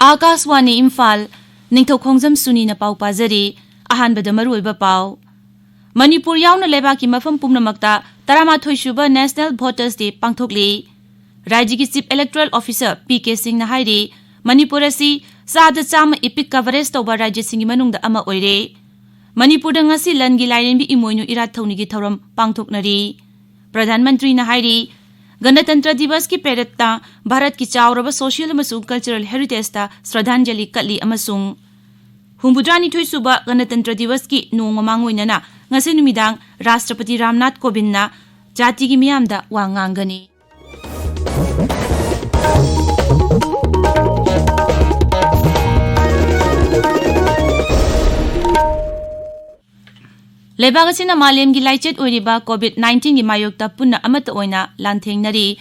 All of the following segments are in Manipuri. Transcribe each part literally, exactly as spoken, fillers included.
ꯑꯥꯀꯥꯁꯋꯥꯅꯤ ꯏꯝꯐꯥꯜ, ꯅꯤꯡꯊꯧ ꯈꯣꯡꯖꯝ ꯁꯨꯅꯤꯅ ꯄꯥꯎ ꯄꯥꯖꯔꯤ꯫ ꯑꯍꯥꯟꯕꯗ ꯃꯔꯨꯑꯣꯏꯕ ꯄꯥꯎ꯫ ꯃꯅꯤꯄꯨꯔ ꯌꯥꯎꯅ ꯂꯩꯕꯥꯛꯀꯤ ꯃꯐꯝ ꯄꯨꯝꯅꯃꯛꯇ ꯇꯔꯥꯃꯥꯊꯣꯏ ꯁꯨꯕ National Voters Day ꯄꯥꯡꯊꯣꯛꯂꯤ꯫ ꯔꯥꯖ꯭ꯌꯒꯤ Chief Electoral Officer P K ꯁꯤꯡꯅ ꯍꯥꯏꯔꯤ, ꯃꯅꯤꯄꯨꯔ ꯑꯁꯤ ꯆꯥꯗ ꯆꯥꯝꯃ EPIC coverage ꯇꯧꯕ ꯔꯥꯖ꯭ꯌꯁꯤꯡꯒꯤ ꯃꯅꯨꯡꯗ ꯑꯃ ꯑꯣꯏꯔꯦ꯫ ꯃꯅꯤꯄꯨꯔꯗ ꯉꯁꯤ ꯂꯟꯒꯤ ꯂꯥꯏꯔꯦꯝꯕꯤ ꯏꯃꯣꯏꯅꯨ ꯏꯔꯥꯠ ꯊꯧꯅꯤꯒꯤ ꯊꯧꯔꯝ ꯄꯥꯡꯊꯣꯛꯅꯔꯤ꯫ ꯄ꯭ꯔꯙꯥꯟ ꯃꯟꯇ꯭ꯔꯤꯅ ꯍꯥꯏꯔꯤ, ꯒꯅꯇꯟꯇ꯭ꯔ ꯗꯤꯕꯁꯀꯤ ꯄꯦꯔꯦꯗꯇ ꯚꯥꯔꯠꯀꯤ ꯆꯥꯎꯔꯕ social ꯑꯃꯁꯨꯡ cultural heritageꯇ ꯁ꯭ꯔꯗꯥꯟꯖꯂꯤ ꯀꯠꯂꯤ ꯑꯃꯁꯨꯡ ꯍꯨꯝꯐꯨꯇꯔꯥꯅꯤꯊꯣꯏ ꯁꯨꯕ ꯒꯅꯇꯟꯇ꯭ꯔ ꯗꯤꯕꯁꯀꯤ ꯅꯣꯡꯃ ꯃꯥꯡꯑꯣꯏꯅꯅ ꯉꯁꯤ ꯅꯨꯃꯤꯗꯥꯡ ꯔꯥꯁꯇ꯭ꯔꯄꯇꯤ ꯔꯥꯝꯅꯥꯊ ꯀꯣꯕꯤꯟꯗꯅ ꯖꯥꯇꯤꯒꯤ ꯃꯤꯌꯥꯝꯗ ꯋꯥ ꯉꯥꯡꯒꯅꯤ꯫ ꯂꯩꯕꯥꯛ ꯑꯁꯤꯅ ꯃꯥꯂꯦꯝꯒꯤ ꯂꯥꯏꯆꯠ ꯑꯣꯏꯔꯤꯕ COVID nineteenꯒꯤ ꯃꯥꯌꯣꯛꯇ ꯄꯨꯟꯅ ꯑꯃꯠꯇ ꯑꯣꯏꯅ ꯂꯥꯟꯊꯦꯡꯅꯔꯤ꯫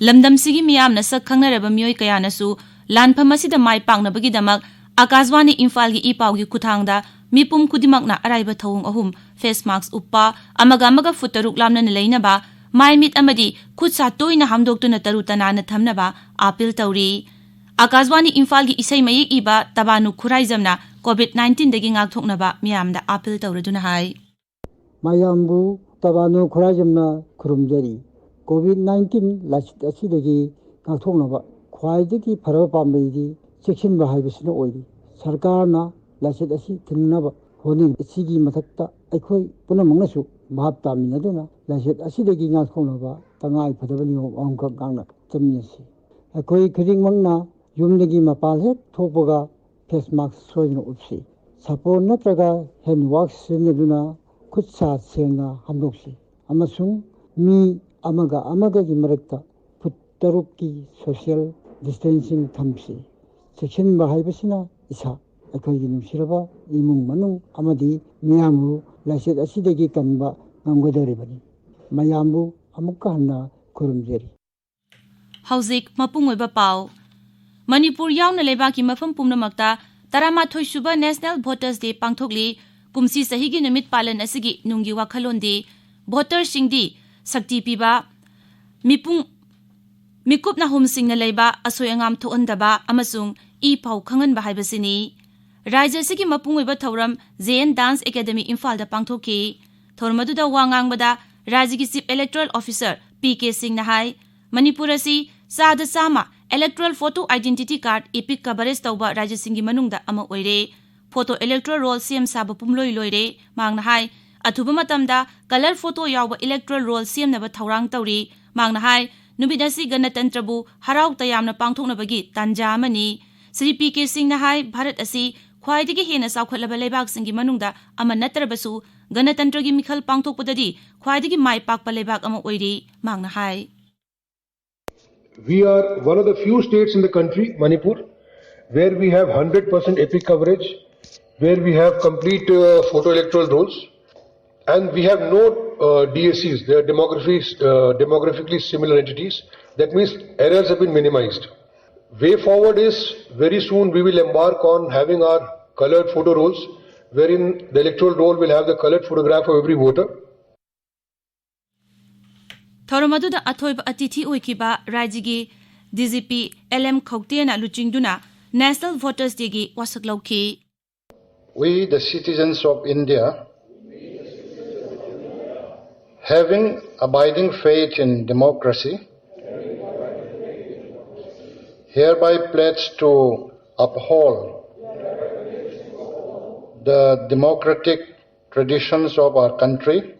ꯂꯝꯗꯝꯁꯤꯒꯤ ꯃꯤꯌꯥꯝꯅ ꯁꯛ ꯈꯪꯅꯔꯕ ꯃꯤꯑꯣꯏ ꯀꯌꯥꯅꯁꯨ ꯂꯥꯟꯐꯝ ꯑꯁꯤꯗ ꯃꯥꯏ ꯄꯥꯛꯅꯕꯒꯤꯗꯃꯛ ꯑꯥꯀꯥꯁꯕꯥꯅꯤ ꯏꯝꯐꯥꯜꯒꯤ ꯏ ꯄꯥꯎꯒꯤ ꯈꯨꯠꯊꯥꯡꯗ ꯃꯤꯄꯨꯝ ꯈꯨꯗꯤꯡꯃꯛꯅ ꯑꯔꯥꯏꯕ ꯊꯧꯑꯣꯡ ꯑꯍꯨꯝ, face mask ꯎꯞꯄ, ꯑꯃꯒ ꯑꯃꯒ ꯐꯨꯠ ꯇꯔꯨꯛ ꯂꯥꯞꯅꯅ ꯂꯩꯅꯕ, ꯃꯥꯏ ꯃꯤꯠ ꯑꯃꯗꯤ ꯈꯨꯠ ꯁꯥ ꯇꯣꯏꯅ ꯍꯥꯝꯗꯣꯛꯇꯨꯅ ꯇꯔꯨ ꯇꯅꯥꯟꯅ ꯊꯝꯅꯕ ꯑꯥꯄꯤꯜ ꯇꯧꯔꯤ꯫ ꯑꯥꯀꯥꯁꯕꯥꯅꯤ ꯏꯝꯐꯥꯜꯒꯤ ꯏꯁꯩ ꯃꯌꯦꯛ ꯏꯕ ꯇꯕꯥꯅꯨ ꯈꯨꯔꯥꯏꯖꯝꯅ COVID nineteenꯗꯒꯤ ꯉꯥꯛꯊꯣꯛꯅꯕ ꯃꯤꯌꯥꯝꯗ ꯑꯥꯄꯤꯜ ꯇꯧꯔꯗꯨꯅ ꯍꯥꯏ꯫ ꯃꯌꯥꯝꯕꯨ ꯇꯕꯥꯅꯨ ꯈꯨꯔꯥꯏꯖꯝꯅ ꯈꯨꯔꯨꯝꯖꯔꯤ꯫ COVID nineteen ꯂꯥꯏꯆꯠ ꯑꯁꯤꯗꯒꯤ ꯉꯥꯛꯊꯣꯛꯅꯕ ꯈ꯭ꯋꯥꯏꯗꯒꯤ ꯐꯔꯕ ꯄꯥꯝꯕꯩꯗꯤ ꯆꯦꯛꯁꯤꯟꯕ ꯍꯥꯏꯕꯁꯤꯅ ꯑꯣꯏꯔꯤ꯫ ꯁꯔꯀꯥꯔꯅ ꯂꯥꯏꯆꯠ ꯑꯁꯤ ꯊꯤꯡꯅꯕ ꯍꯣꯠꯅꯔꯤ꯫ ꯑꯁꯤꯒꯤ ꯃꯊꯛꯇ ꯑꯩꯈꯣꯏ ꯄꯨꯝꯅꯃꯛꯅꯁꯨ ꯚꯥꯞ ꯇꯥꯃꯤꯟꯅꯗꯨꯅ ꯂꯥꯏꯆꯠ ꯑꯁꯤꯗꯒꯤ ꯉꯥꯛꯊꯣꯛꯅꯕ ꯇꯉꯥꯏ ꯐꯗꯕ ꯅꯤꯌꯣꯝ ꯑꯍꯨꯝꯈꯛ ꯉꯥꯛꯅ ꯆꯠꯃꯤꯟꯅꯁꯤ꯫ ꯑꯩꯈꯣꯏ ꯈꯨꯗꯤꯡꯃꯛꯅ ꯌꯨꯝꯗꯒꯤ ꯃꯄꯥꯟ ꯍꯦꯛ ꯊꯣꯛꯄꯒ face mask ꯁꯣꯏꯗꯅ ꯎꯞꯁꯤ꯫ ꯁꯥꯄꯣꯟ ꯅꯠꯇ꯭ꯔꯒ hand wash ꯁꯤꯖꯤꯟꯅꯗꯨꯅ ꯈꯨꯠ ꯁꯥ ꯁꯦꯡꯅ ꯍꯥꯝꯗꯣꯛꯁꯤ꯫ ꯑꯃꯁꯨꯡ ꯃꯤ ꯑꯃꯒ ꯑꯃꯒꯒꯤ ꯃꯔꯛꯇ ꯐꯨꯠ ꯇꯔꯨꯛꯀꯤ social distancing ꯊꯝꯁꯤ꯫ ꯆꯦꯛꯁꯤꯟꯕ ꯍꯥꯏꯕꯁꯤꯅ ꯏꯁꯥ, ꯑꯩꯈꯣꯏꯒꯤ ꯅꯨꯡꯁꯤꯔꯕ ꯏꯃꯨꯡ ꯃꯅꯨꯡ ꯑꯃꯗꯤ ꯃꯤꯌꯥꯝꯕꯨ ꯂꯥꯏꯆꯠ ꯑꯁꯤꯗꯒꯤ ꯀꯟꯕ ꯉꯝꯒꯗꯧꯔꯤꯕꯅꯤ꯫ ꯃꯌꯥꯝꯕꯨ ꯑꯃꯨꯛꯀ ꯍꯟꯅ ꯈꯨꯔꯨꯝꯖꯔꯤ꯫ ꯍꯧꯖꯤꯛ ꯃꯄꯨꯡ ꯑꯣꯏꯕ ꯄꯥꯎ꯫ ꯃꯅꯤꯄꯨꯔ ꯌꯥꯎꯅ ꯂꯩꯕꯥꯛꯀꯤ ꯃꯐꯝ ꯄꯨꯝꯅꯃꯛꯇ ꯇꯔꯥꯃꯥꯊꯣꯏ ꯁꯨꯕ National Voters Day ꯄꯥꯡꯊꯣꯛꯂꯤ꯫ ꯀꯨꯝꯁꯤ ꯆꯍꯤꯒꯤ ꯅꯨꯃꯤꯠ ꯄꯥꯂꯟ ꯑꯁꯤꯒꯤ ꯅꯨꯡꯒꯤ ꯋꯥꯈꯜꯂꯣꯟꯗꯤ ꯚꯣꯇꯔꯁꯤꯡꯗꯤ ꯁꯛꯇꯤ ꯄꯤꯕ, ꯃꯤꯄꯨꯡ ꯃꯤꯀꯨꯞ ꯅꯥꯍꯨꯝꯁꯤꯡꯅ ꯂꯩꯕ ꯑꯁꯣꯏ ꯑꯉꯥꯝ ꯊꯣꯛꯍꯟꯗꯕ ꯑꯃꯁꯨꯡ ꯏ ꯄꯥꯎ ꯈꯪꯍꯟꯕ ꯍꯥꯏꯕꯁꯤꯅꯤ꯫ ꯔꯥꯖ꯭ꯌ ꯑꯁꯤꯒꯤ ꯃꯄꯨꯡ ꯑꯣꯏꯕ ꯊꯧꯔꯝ J N Dance Academy ꯏꯝꯐꯥꯜꯗ ꯄꯥꯡꯊꯣꯛꯈꯤ꯫ ꯊꯧꯔꯝ ꯑꯗꯨꯗ ꯋꯥ ꯉꯥꯡꯕꯗ ꯔꯥꯖ꯭ꯌꯒꯤ Chief Electoral Officer P K ꯁꯤꯡꯅ ꯍꯥꯏ, ꯃꯅꯤꯄꯨꯔ ꯑꯁꯤ ꯆꯥꯗ ꯆꯥꯝꯃ Electoral Photo Identity Card EPIC coverage ꯇꯧꯕ ꯔꯥꯖ꯭ꯌꯁꯤꯡꯒꯤ ꯃꯅꯨꯡꯗ ꯑꯃ ꯑꯣꯏꯔꯦ꯫ Photo electoral roll ꯁꯦꯝ ꯁꯥꯕ ꯄꯨꯝꯂꯣꯏ ꯂꯣꯏꯔꯦ꯫ ꯃꯍꯥꯛꯅ ꯍꯥꯏ, ꯑꯊꯨꯕ ꯃꯇꯝꯗ colour photo ꯌꯥꯎꯕ electoral roll ꯁꯦꯝꯅꯕ ꯊꯧꯔꯥꯡ ꯇꯧꯔꯤ꯫ ꯃꯍꯥꯛꯅ ꯍꯥꯏ, ꯅꯨꯃꯤꯠ ꯑꯁꯤ ꯒꯅꯇꯟꯇ꯭ꯔꯕꯨ ꯍꯔꯥꯎ ꯇꯌꯥꯝꯅ ꯄꯥꯡꯊꯣꯛꯅꯕꯒꯤ ꯇꯥꯟꯖꯥ ꯑꯃꯅꯤ꯫ ꯁ꯭ꯔꯤ P K ꯁꯤꯡꯅ ꯍꯥꯏ, ꯚꯥꯔꯠ ꯑꯁꯤ ꯈ꯭ꯋꯥꯏꯗꯒꯤ ꯍꯦꯟꯅ ꯆꯥꯎꯈꯠꯂꯕ ꯂꯩꯕꯥꯛꯁꯤꯡꯒꯤ ꯃꯅꯨꯡꯗ ꯑꯃ ꯅꯠꯇ꯭ꯔꯕꯁꯨ, ꯒꯅꯇꯟꯇ꯭ꯔꯒꯤ ꯃꯤꯈꯜ ꯄꯥꯡꯊꯣꯛꯄꯗꯗꯤ ꯈ꯭ꯋꯥꯏꯗꯒꯤ ꯃꯥꯏ ꯄꯥꯛꯄ ꯂꯩꯕꯥꯛ ꯑꯃ ꯑꯣꯏꯔꯤ꯫ ꯃꯍꯥꯛꯅ ꯍꯥꯏ, We are one of the few states in the country, Manipur, where we have one hundred percent EPIC coverage, where we have complete uh, photo electoral rolls, and we have no uh, D A Cs, they are demographies, uh, demographically similar entities. That means errors have been minimized. Way forward is very soon we will embark on having our colored photo rolls, wherein the electoral roll will have the colored photograph of every voter. ꯊꯧꯔꯝ ꯑꯗꯨꯗ ꯑꯊꯣꯏꯕ ꯑꯇꯤꯊꯤ ꯑꯣꯏꯈꯤꯕ ꯔꯥꯖ꯭ꯌꯒꯤ D G P L M ꯈꯧꯇꯦꯅ ꯂꯨꯆꯤꯡꯗꯨꯅ National Voters Dayꯒꯤ ꯋꯥꯁꯛ ꯂꯧꯈꯤ꯫ We, the citizens of India, having abiding faith in democracy, hereby pledge to uphold the democratic traditions of our country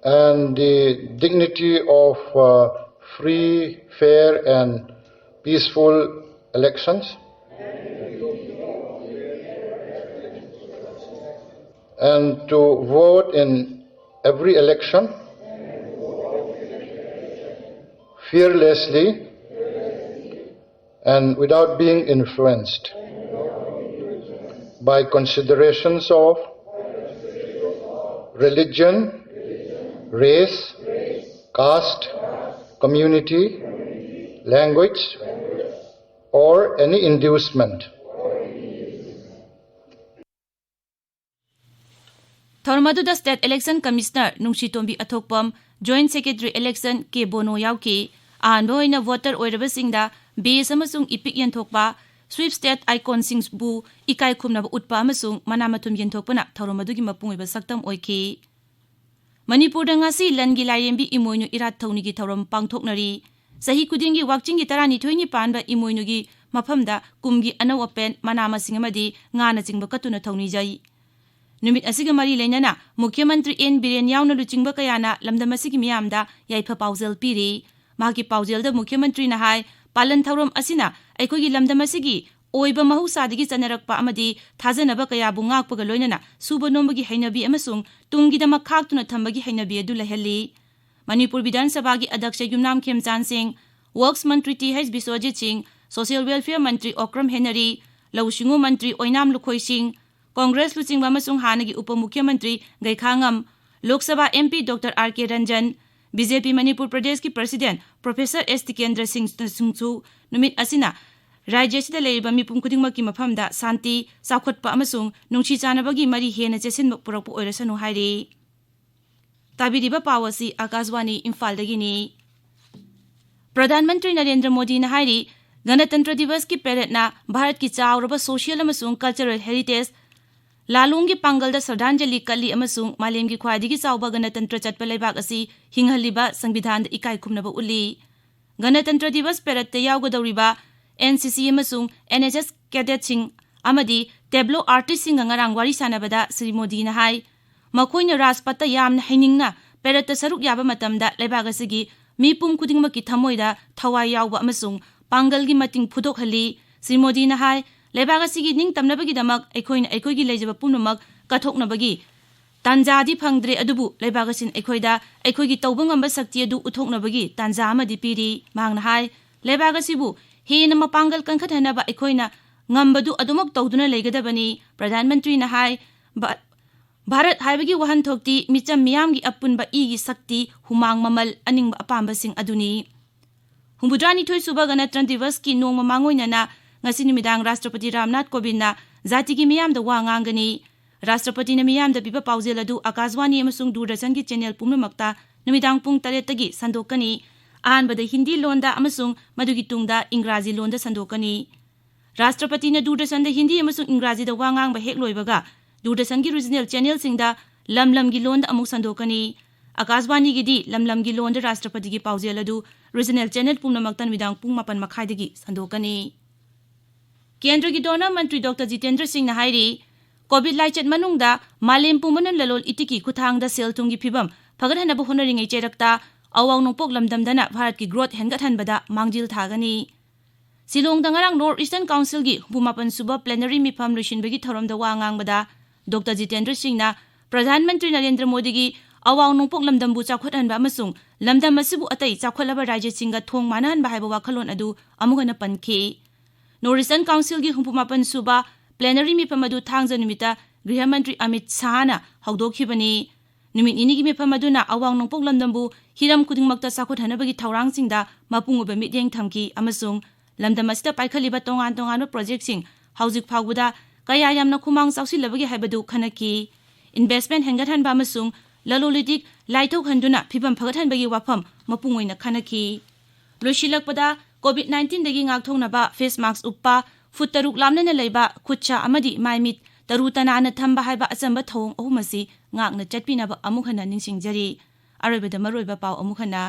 and the dignity of uh, free, fair, and peaceful elections, and to vote in every election fearlessly and without being influenced by considerations of religion, race, caste, community, language, or any inducement. ꯊꯧꯔꯝ ꯑꯗꯨꯗ State Election Commissioner ꯅꯨꯡꯁꯤꯇꯣꯝꯕꯤ ꯑꯊꯣꯛꯄꯝ, Joint Secretary Election ꯀꯦ ꯕꯣꯅꯣ ꯌꯥꯎꯈꯤ꯫ ꯑꯍꯥꯟꯕ ꯑꯣꯏꯅ voter ꯑꯣꯏꯔꯕꯁꯤꯡꯗ badge ꯑꯃꯁꯨꯡ ꯏꯄꯤꯛ ꯌꯦꯟꯊꯣꯛꯄ, sweep state iconꯁꯤꯡꯕꯨ ꯏꯀꯥꯏ ꯈꯨꯝꯅꯕ ꯎꯠꯄ ꯑꯃꯁꯨꯡ ꯃꯅꯥ ꯃꯊꯨꯝ ꯌꯦꯟꯊꯣꯛꯄꯅ ꯊꯧꯔꯝ ꯑꯗꯨꯒꯤ ꯃꯄꯨꯡ ꯑꯣꯏꯕ ꯁꯛꯇꯝ ꯑꯣꯏꯈꯤ꯫ ꯃꯅꯤꯄꯨꯔꯗ ꯉꯁꯤ ꯂꯟꯒꯤ ꯂꯥꯏꯔꯦꯝꯕꯤ ꯏꯃꯣꯏꯅꯨ ꯏꯔꯥꯠ ꯊꯧꯅꯤꯒꯤ ꯊꯧꯔꯝ ꯄꯥꯡꯊꯣꯛꯅꯔꯤ꯫ ꯆꯍꯤ ꯈꯨꯗꯤꯡꯒꯤ ꯋꯥꯛꯆꯤꯡꯒꯤ ꯇꯔꯥꯅꯤꯊꯣꯏꯅꯤ ꯄꯥꯟꯕ ꯏꯃꯣꯏꯅꯨꯒꯤ ꯃꯐꯝꯗ ꯀꯨꯝꯒꯤ ꯑꯅꯧ ꯑꯄꯦꯟ, ꯃꯅꯥ ꯃꯁꯤꯡ ꯑꯃꯗꯤ ꯉꯥꯅꯆꯤꯡꯕ ꯀꯠꯇꯨꯅ ꯊꯧꯅꯤꯖꯩ꯫ ꯅꯨꯃꯤꯠ ꯑꯁꯤꯒ ꯃꯔꯤ ꯂꯩꯅꯅ ꯃꯨꯈ꯭ꯌ ꯃꯟꯇ꯭ꯔꯤ ꯑꯦꯟ ꯕꯤꯔꯦꯟ ꯌꯥꯎꯅ ꯂꯨꯆꯤꯡꯕ ꯀꯌꯥꯅ ꯂꯝꯗꯝ ꯑꯁꯤꯒꯤ ꯃꯤꯌꯥꯝꯗ ꯌꯥꯏꯐ ꯄꯥꯎꯖꯦꯜ ꯄꯤꯔꯤ꯫ ꯃꯍꯥꯛꯀꯤ ꯄꯥꯎꯖꯦꯜꯗ ꯃꯨꯈ꯭ꯌ ꯃꯟꯇ꯭ꯔꯤꯅ ꯍꯥꯏ, ꯄꯥꯂꯟ ꯊꯧꯔꯝ ꯑꯁꯤꯅ ꯑꯩꯈꯣꯏꯒꯤ ꯂꯝꯗꯝ ꯑꯁꯤꯒꯤ ꯑꯣꯏꯕ ꯃꯍꯧꯁꯥꯗꯒꯤ ꯆꯠꯅꯔꯛꯄ ꯑꯃꯗꯤ ꯊꯥꯖꯅꯕ ꯀꯌꯥꯕꯨ ꯉꯥꯛꯄꯒ ꯂꯣꯏꯅꯅ ꯁꯨꯕ ꯅꯣꯝꯕꯒꯤ ꯍꯩꯅꯕꯤ ꯑꯃꯁꯨꯡ ꯇꯨꯡꯒꯤꯗꯃꯛ ꯈꯥꯛꯇꯨꯅ ꯊꯝꯕꯒꯤ ꯍꯩꯅꯕꯤ ꯑꯗꯨ ꯂꯩꯍꯜꯂꯤ꯫ ꯃꯅꯤꯄꯨꯔ ꯕꯤꯙꯥꯟ ꯁꯚꯥꯒꯤ ꯑꯗꯛꯁ ꯌꯨꯝꯅꯥꯝ ꯈꯦꯝꯆꯥꯟ ꯁꯤꯡ, Works ꯃꯟꯇ꯭ꯔꯤ ꯇꯤ ꯍꯩꯆ ꯕꯤꯁ꯭ꯋꯖꯤꯠ ꯁꯤꯡ, Social Welfare ꯃꯟꯇ꯭ꯔꯤ ꯑꯣꯀ꯭ꯔꯝ ꯍꯦꯅꯔꯤ, ꯂꯧꯎ ꯁꯤꯡꯎ ꯃꯟꯇ꯭ꯔꯤ ꯑꯣꯏꯅꯥꯝ ꯂꯨꯈꯣꯏ ꯁꯤꯡ, ꯀꯣꯡꯒ꯭ꯔꯦꯁ ꯂꯨꯆꯤꯡꯕ ꯑꯃꯁꯨꯡ ꯍꯥꯟꯅꯒꯤ ꯎꯄ ꯃꯨꯈ꯭ꯌ ꯃꯟꯇ꯭ꯔꯤ ꯒꯩꯈꯥꯉꯝ, Lok Sabha M P doctor R ꯀꯦ ꯔꯟꯖꯟ, ꯕꯤ ꯖꯦ ꯄꯤ ꯃꯅꯤꯄꯨꯔ ꯄ꯭ꯔꯗꯦꯁꯀꯤ ꯄ꯭ꯔꯁꯤꯗꯦꯟ ꯄ꯭ꯔꯣꯐꯦꯁꯔ ꯑꯦꯁ ꯇꯤꯀꯦꯟꯗ꯭ꯔ ꯁꯤꯡꯅꯁꯨ ꯅꯨꯃꯤꯠ ꯑꯁꯤꯅ ꯔꯥꯖ꯭ꯌ ꯑꯁꯤꯗ ꯂꯩꯔꯤꯕ ꯃꯤꯄꯨꯝ ꯈꯨꯗꯤꯡꯃꯛꯀꯤ ꯃꯐꯝꯗ ꯁꯥꯟꯇꯤ, ꯆꯥꯎꯈꯠꯄ ꯑꯃꯁꯨꯡ ꯅꯨꯡꯁꯤ ꯆꯥꯟꯅꯕꯒꯤ ꯃꯔꯤ ꯍꯦꯟꯅ ꯆꯦꯠꯁꯤꯟꯕ ꯄꯨꯔꯛꯄ ꯑꯣꯏꯔꯁꯅꯨ ꯍꯥꯏꯔꯤ꯫ ꯇꯥꯕꯤꯔꯤꯕ ꯄꯥꯎ ꯑꯁꯤ ꯑꯥꯀꯥꯁꯕꯥꯅꯤ ꯏꯝꯐꯥꯜꯗꯒꯤꯅꯤ꯫ ꯄ꯭ꯔꯙꯥꯟ ꯃꯟꯇ꯭ꯔꯤ ꯅꯔꯦꯟꯗ꯭ꯔ ꯃꯣꯗꯤꯅ ꯍꯥꯏꯔꯤ, ꯒꯅꯇꯟꯇ꯭ꯔ ꯗꯤꯕꯁꯀꯤ ꯄꯦꯔꯦꯗꯅ ꯚꯥꯔꯠꯀꯤ ꯆꯥꯎꯔꯕ social ꯑꯃꯁꯨꯡ cultural heritage, ꯂꯥꯂꯣꯡꯒꯤ ꯄꯥꯡꯒꯜꯗ ꯁ꯭ꯔꯗꯥꯟꯖꯂꯤ ꯀꯠꯂꯤ ꯑꯃꯁꯨꯡ ꯃꯥꯂꯦꯝꯒꯤ ꯈ꯭ꯋꯥꯏꯗꯒꯤ ꯆꯥꯎꯕ ꯒꯅꯇꯟꯇ꯭ꯔ ꯆꯠꯄ ꯂꯩꯕꯥꯛ ꯑꯁꯤ ꯍꯤꯡꯍꯜꯂꯤꯕ ꯁꯪꯕꯤꯙꯥꯟꯗ ꯏꯀꯥꯏ ꯈꯨꯝꯅꯕ ꯎꯠꯂꯤ꯫ ꯒꯅꯇꯟꯇ꯭ꯔ ꯗꯤꯕꯁ ꯄꯦꯔꯦꯗꯇ ꯌꯥꯎꯒꯗꯧꯔꯤꯕ ꯑꯦꯟ ꯁꯤ ꯁꯤ ꯑꯃꯁꯨꯡ ꯑꯦꯟ ꯑꯦꯁ ꯑꯦꯁ ꯀꯦꯗꯦꯠꯁꯤꯡ ꯑꯃꯗꯤ ꯇꯦꯕ꯭ꯂꯣ ꯑꯥꯔꯇꯤꯁꯁꯤꯡꯒ ꯉꯔꯥꯡ ꯋꯥꯔꯤ ꯁꯥꯟꯅꯕꯗ ꯁ꯭ꯔꯤ ꯃꯣꯗꯤꯅ ꯍꯥꯏ, ꯃꯈꯣꯏꯅ ꯔꯥꯖꯄꯊꯇ ꯌꯥꯝꯅ ꯍꯩꯅꯤꯡꯅ ꯄꯦꯔꯦꯗꯇ ꯁꯔꯨꯛ ꯌꯥꯕ ꯃꯇꯝꯗ ꯂꯩꯕꯥꯛ ꯑꯁꯤꯒꯤ ꯃꯤꯄꯨꯝ ꯈꯨꯗꯤꯡꯃꯛꯀꯤ ꯊꯃꯣꯏꯗ ꯊꯋꯥꯏ ꯌꯥꯎꯕ ꯑꯃꯁꯨꯡ ꯄꯥꯡꯒꯜꯒꯤ ꯃꯇꯤꯡ ꯐꯨꯗꯣꯛꯍꯜꯂꯤ꯫ ꯁ꯭ꯔꯤ ꯃꯣꯗꯤꯅ ꯍꯥꯏ, ꯂꯩꯕꯥꯛ ꯑꯁꯤꯒꯤ ꯅꯤꯡꯇꯝꯅꯕꯒꯤꯗꯃꯛ ꯑꯩꯈꯣꯏꯅ ꯑꯩꯈꯣꯏꯒꯤ ꯂꯩꯖꯕ ꯄꯨꯝꯅꯃꯛ ꯀꯠꯊꯣꯛꯅꯕꯒꯤ ꯇꯥꯟꯖꯥꯗꯤ ꯐꯪꯗ꯭ꯔꯦ, ꯑꯗꯨꯕꯨ ꯂꯩꯕꯥꯛ ꯑꯁꯤꯅ ꯑꯩꯈꯣꯏꯗ ꯑꯩꯈꯣꯏꯒꯤ ꯇꯧꯕ ꯉꯝꯕ ꯁꯛꯇꯤ ꯑꯗꯨ ꯎꯠꯊꯣꯛꯅꯕꯒꯤ ꯇꯥꯟꯖꯥ ꯑꯃꯗꯤ ꯄꯤꯔꯤ꯫ ꯃꯍꯥꯛꯅ ꯍꯥꯏ, ꯂꯩꯕꯥꯛ ꯑꯁꯤꯕꯨ ꯍꯦꯟꯅ ꯃꯄꯥꯡꯒꯜ ꯀꯟꯈꯠꯍꯟꯅꯕ ꯑꯩꯈꯣꯏꯅ ꯉꯝꯕꯗꯨ ꯑꯗꯨꯃꯛ ꯇꯧꯗꯨꯅ ꯂꯩꯒꯗꯕꯅꯤ꯫ ꯄ꯭ꯔꯙꯥꯟ ꯃꯟꯇ꯭ꯔꯤꯅ ꯍꯥꯏ, ꯚꯥ-, ꯚꯥꯔꯠ ꯍꯥꯏꯕꯒꯤ ꯋꯥꯍꯟꯊꯣꯛꯇꯤ ꯃꯤꯆꯝ ꯃꯤꯌꯥꯝꯒꯤ ꯑꯄꯨꯟꯕ ꯏꯒꯤ ꯁꯛꯇꯤ, ꯍꯨꯃꯥꯡ ꯃꯃꯜ, ꯑꯅꯤꯡꯕ ꯑꯄꯥꯝꯕꯁꯤꯡ ꯑꯗꯨꯅꯤ꯫ ꯍꯨꯝꯐꯨꯇꯔꯥꯅꯤꯊꯣꯏ ꯁꯨꯕ ꯒꯅꯇꯟꯇ꯭ꯔ ꯗꯤꯕꯁꯀꯤ ꯅꯣꯡꯃ ꯃꯥꯡꯑꯣꯏꯅꯅ ꯉꯁꯤ ꯅꯨꯃꯤꯗꯥꯡ ꯔꯥꯁꯇ꯭ꯔꯄꯇꯤ ꯔꯥꯝꯅꯥꯊ ꯀꯣꯕꯤꯟꯗꯅ ꯖꯥꯇꯤꯒꯤ ꯃꯤꯌꯥꯝꯗ ꯋꯥ ꯉꯥꯡꯒꯅꯤ꯫ ꯔꯥꯁꯇ꯭ꯔꯄꯇꯤꯅ ꯃꯤꯌꯥꯝꯗ ꯄꯤꯕ ꯄꯥꯎꯖꯦꯜ ꯑꯗꯨ ꯑꯀꯥꯁꯕꯥꯅꯤ ꯑꯃꯁꯨꯡ ꯗꯨꯔꯗꯔꯁꯟꯒꯤ ꯆꯦꯅꯦꯜ ꯄꯨꯝꯅꯃꯛꯇ ꯅꯨꯃꯤꯗꯥꯡ ꯄꯨꯡ ꯇꯔꯦꯠꯇꯒꯤ ꯁꯟꯗꯣꯛꯀꯅꯤ꯫ ꯑꯍꯥꯟꯕꯗ ꯍꯤꯟꯗꯤ ꯂꯣꯟꯗ ꯑꯃꯁꯨꯡ ꯃꯗꯨꯒꯤ ꯇꯨꯡꯗ ꯏꯪꯒ꯭ꯔꯥꯖꯤ ꯂꯣꯟꯗ ꯁꯟꯗꯣꯛꯀꯅꯤ꯫ ꯔꯥꯁꯇ꯭ꯔꯄꯇꯤꯅ ꯗꯨꯔꯗꯔꯁꯟꯗ ꯍꯤꯟꯗꯤ ꯑꯃꯁꯨꯡ ꯏꯪꯒ꯭ꯔꯥꯖꯤꯗ ꯋꯥ ꯉꯥꯡꯕ ꯍꯦꯛ ꯂꯣꯏꯕꯒ ꯗꯨꯔꯗꯔꯁꯟꯒꯤ ꯔꯤꯖꯅꯦꯜ ꯆꯦꯅꯦꯜꯁꯤꯡꯗ ꯂꯝ ꯂꯝꯒꯤ ꯂꯣꯟꯗ ꯑꯃꯨꯛ ꯁꯟꯗꯣꯛꯀꯅꯤ꯫ ꯑꯀꯥꯁꯕꯥꯅꯤꯒꯤꯗꯤ ꯂꯝ ꯂꯝꯒꯤ ꯂꯣꯟꯗ ꯔꯥꯁꯇ꯭ꯔꯄꯇꯤꯒꯤ ꯄꯥꯎꯖꯦꯜ ꯑꯗꯨ ꯔꯤꯖꯅꯦꯜ ꯆꯦꯅꯦꯜ ꯄꯨꯝꯅꯃꯛꯇ ꯅꯨꯃꯤꯗꯥꯡ ꯄꯨꯡ ꯃꯥꯄꯟ ꯃꯈꯥꯏꯗꯒꯤ ꯁꯟꯗꯣꯛꯀꯅꯤ꯫ ꯀꯦꯟꯗ꯭ꯔꯒꯤ ꯙꯣꯔꯅ ꯃꯟꯇ꯭ꯔꯤ ꯗꯣꯛꯇꯔ ꯖꯤꯇꯦꯟꯗ꯭ꯔ ꯁꯤꯡꯅ ꯍꯥꯏꯔꯤ, ꯀꯣꯚꯤꯗ ꯂꯥꯏꯆꯠ ꯃꯅꯨꯡꯗ ꯃꯥꯂꯦꯝ ꯄꯨꯝꯕꯅ ꯂꯂꯣꯟ ꯏꯇꯤꯛꯀꯤ ꯈꯨꯠꯊꯥꯡꯗ ꯁꯦꯜ ꯊꯨꯝꯒꯤ ꯐꯤꯕꯝ ꯐꯒꯠꯍꯟꯅꯕ ꯍꯣꯠꯅꯔꯤꯉꯩ ꯆꯩꯔꯛꯇ ꯑꯋꯥꯡ ꯅꯣꯡꯄꯣꯛ ꯂꯝꯗꯝꯗꯅ ꯚꯥꯔꯠꯀꯤ ꯒ꯭ꯔꯣꯊ ꯍꯦꯟꯒꯠꯍꯟꯕꯗ ꯃꯥꯡꯖꯤꯜ ꯊꯥꯒꯅꯤ꯫ ꯁꯤꯂꯣꯡꯗ ꯉꯔꯥꯡ ꯅꯣꯔꯠ ꯏꯁꯇꯔꯟ ꯀꯥꯎꯟꯁꯤꯜꯒꯤ ꯍꯨꯝꯐꯨ ꯃꯥꯄꯟ ꯁꯨꯕ ꯄ꯭ꯂꯦꯅꯔꯤ ꯃꯤꯐꯝ ꯂꯣꯏꯁꯤꯟꯕꯒꯤ ꯊꯧꯔꯝꯗ ꯋꯥ ꯉꯥꯡꯕꯗ ꯗꯣꯛꯇꯔ ꯖꯤꯇꯦꯟꯗ꯭ꯔ ꯁꯤꯡꯅ ꯄ꯭ꯔꯙꯥꯟ ꯃꯟꯇ꯭ꯔꯤ ꯅꯔꯦꯟꯗ꯭ꯔ ꯃꯣꯗꯤꯒꯤ ꯑꯋꯥꯡ ꯅꯣꯡꯄꯣꯛ ꯂꯝꯗꯝꯕꯨ ꯆꯥꯎꯈꯠꯍꯟꯕ ꯑꯃꯁꯨꯡ ꯂꯝꯗꯝ ꯑꯁꯤꯕꯨ ꯑꯇꯩ ꯆꯥꯎꯈꯠꯂꯕ ꯔꯥꯖ꯭ꯌꯁꯤꯡꯒ ꯊꯣꯡ ꯃꯥꯟꯅꯍꯟꯕ ꯍꯥꯏꯕ ꯋꯥꯈꯜꯂꯣꯟ ꯑꯗꯨ ꯑꯃꯨꯛ ꯍꯟꯅ ꯄꯟꯈꯤ꯫ ꯅꯣꯔꯠ ꯏꯁꯇꯔꯟ ꯀꯥꯎꯟꯁꯤꯜꯒꯤ ꯍꯨꯝꯐꯨ ꯃꯥꯄꯟ ꯁꯨꯕ ꯄ꯭ꯂꯦꯅꯔꯤ ꯃꯤꯐꯝ ꯑꯗꯨ ꯊꯥꯡꯖ ꯅꯨꯃꯤꯠꯇ ꯒ꯭ꯔꯤꯍ ꯃꯟꯇ꯭ꯔꯤ ꯑꯃꯤꯠ ꯁꯥꯍꯅ ꯍꯧꯗꯣꯛꯈꯤꯕꯅꯤ꯫ ꯅꯨꯃꯤꯠ ꯅꯤꯅꯤꯒꯤ ꯃꯤꯐꯝ ꯑꯗꯨꯅ ꯑꯋꯥꯡ ꯅꯣꯡꯄꯣꯛ ꯂꯝꯗꯝꯕꯨ ꯍꯤꯔꯝ ꯈꯨꯗꯤꯡꯃꯛꯇ ꯆꯥꯎꯈꯠꯍꯟꯅꯕꯒꯤ ꯊꯧꯔꯥꯡꯁꯤꯡꯗ ꯃꯄꯨꯡ ꯑꯣꯏꯕ ꯃꯤꯠꯌꯦꯡ ꯊꯝꯈꯤ ꯑꯃꯁꯨꯡ ꯂꯝꯗꯝ ꯑꯁꯤꯗ ꯄꯥꯏꯈꯠꯂꯤꯕ ꯇꯣꯉꯥꯟ ꯇꯣꯉꯥꯟꯕ ꯄ꯭ꯔꯣꯖꯦꯛꯁꯤꯡ ꯍꯧꯖꯤꯛ ꯐꯥꯎꯕꯗ ꯀꯌꯥ ꯌꯥꯝꯅ ꯈꯨꯃꯥꯡ ꯆꯥꯎꯁꯤꯜꯂꯕꯒꯦ ꯍꯥꯏꯕꯗꯨ ꯈꯟꯅꯈꯤ꯫ ꯏꯟꯚꯦꯁ꯭ꯠꯃꯦꯟꯠ ꯍꯦꯟꯒꯠꯍꯟꯕ ꯑꯃꯁꯨꯡ ꯂꯂꯣꯟ ꯏꯇꯤꯛ ꯂꯥꯏꯊꯣꯛꯍꯟꯗꯨꯅ ꯐꯤꯕꯝ ꯐꯒꯠꯍꯟꯕꯒꯤ ꯋꯥꯐꯝ ꯃꯄꯨꯡ ꯑꯣꯏꯅ ꯈꯟꯅꯈꯤ꯫ ꯂꯣꯏꯁꯤꯜꯂꯛꯄꯗ, ꯀꯣꯚꯤꯗ ꯅꯥꯏꯟꯇꯤꯟꯗꯒꯤ ꯉꯥꯛꯊꯣꯛꯅꯕ ꯐꯦꯁ ꯃꯥꯁ꯭ꯛ ꯎꯞꯄ, ꯐꯨꯠ ꯇꯔꯨꯛ ꯂꯥꯞꯅꯅ ꯂꯩꯕ, ꯈꯨꯠ ꯁꯥ ꯑꯃꯗꯤ ꯃꯥꯏ ꯃꯤꯠ ꯇꯔꯨ ꯇꯅꯥꯟꯅ ꯊꯝꯕ ꯍꯥꯏꯕ ꯑꯆꯝꯕ ꯊꯧꯑꯣꯡ ꯑꯍꯨꯝ ꯑꯁꯤ ꯉꯥꯛꯅ ꯆꯠꯄꯤꯅꯕ ꯑꯃꯨꯛ ꯍꯟꯅ ꯅꯤꯡꯁꯤꯡꯖꯔꯤ꯫ ꯑꯔꯣꯏꯕꯗ ꯃꯔꯨꯑꯣꯏꯕ ꯄꯥꯎ ꯑꯃꯨꯛ ꯍꯟꯅ꯫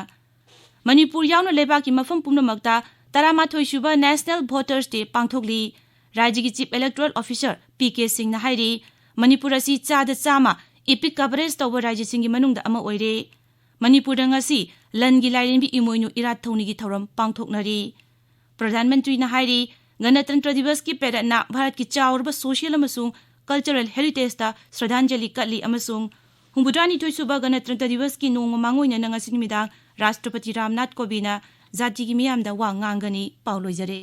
ꯃꯅꯤꯄꯨꯔ ꯌꯥꯎꯅ ꯂꯩꯕꯥꯛꯀꯤ ꯃꯐꯝ ꯄꯨꯝꯅꯃꯛꯇ ꯇꯔꯥꯃꯥꯊꯣꯏ ꯁꯨꯕ National Voters Day ꯄꯥꯡꯊꯣꯛꯂꯤ꯫ ꯔꯥꯖ꯭ꯌꯒꯤ Chief Electoral Officer P K ꯁꯤꯡꯅ ꯍꯥꯏꯔꯤ, ꯃꯅꯤꯄꯨꯔ ꯑꯁꯤ ꯆꯥꯗ ꯆꯥꯝꯃ ꯏꯄꯤꯛ ꯀꯚꯔꯦꯖ ꯇꯧꯕ ꯔꯥꯖ꯭ꯌꯁꯤꯡꯒꯤ ꯃꯅꯨꯡꯗ ꯑꯃ ꯑꯣꯏꯔꯦ꯫ ꯃꯅꯤꯄꯨꯔꯗ ꯉꯁꯤ ꯂꯟꯒꯤ ꯂꯥꯏꯔꯦꯝꯕꯤ ꯏꯃꯣꯏꯅꯨ ꯏꯔꯥꯠ ꯊꯧꯅꯤꯒꯤ ꯊꯧꯔꯝ ꯄꯥꯡꯊꯣꯛꯅꯔꯤ꯫ ꯄ꯭ꯔꯙꯥꯟ ꯃꯟꯇ꯭ꯔꯤꯅ ꯍꯥꯏꯔꯤ, ꯒꯅꯇꯟꯇ꯭ꯔ ꯗꯤꯕꯁꯀꯤ ꯄꯦꯔꯦꯗꯅ ꯚꯥꯔꯠꯀꯤ ꯆꯥꯎꯔꯕ ꯁꯣꯁꯤꯌꯦꯜ ꯑꯃꯁꯨꯡ ꯀꯜꯆꯔꯦꯜ ꯍꯦꯔꯤꯇꯦꯖꯇ ꯁ꯭ꯔꯗꯥꯟꯖꯂꯤ ꯀꯠꯂꯤ ꯑꯃꯁꯨꯡ ꯍꯨꯝꯐꯨꯇꯔꯥꯅꯤꯊꯣꯏ ꯁꯨꯕ ꯒꯅꯇꯟꯇ꯭ꯔ ꯗꯤꯕꯁꯀꯤ ꯅꯣꯡꯃ ꯃꯥꯡꯑꯣꯏꯅꯅ ꯉꯁꯤ ꯅꯨꯃꯤꯗꯥꯡ ꯔꯥꯁꯇ꯭ꯔꯄꯇꯤ ꯔꯥꯝꯅꯥꯊ ꯀꯣꯕꯤꯟꯗ ꯖꯥꯇꯤꯒꯤ ꯃꯤꯌꯥꯝꯗ ꯋꯥ ꯉꯥꯡꯒꯅꯤ꯫ ꯄꯥꯎ ꯂꯣꯏꯖꯔꯦ꯫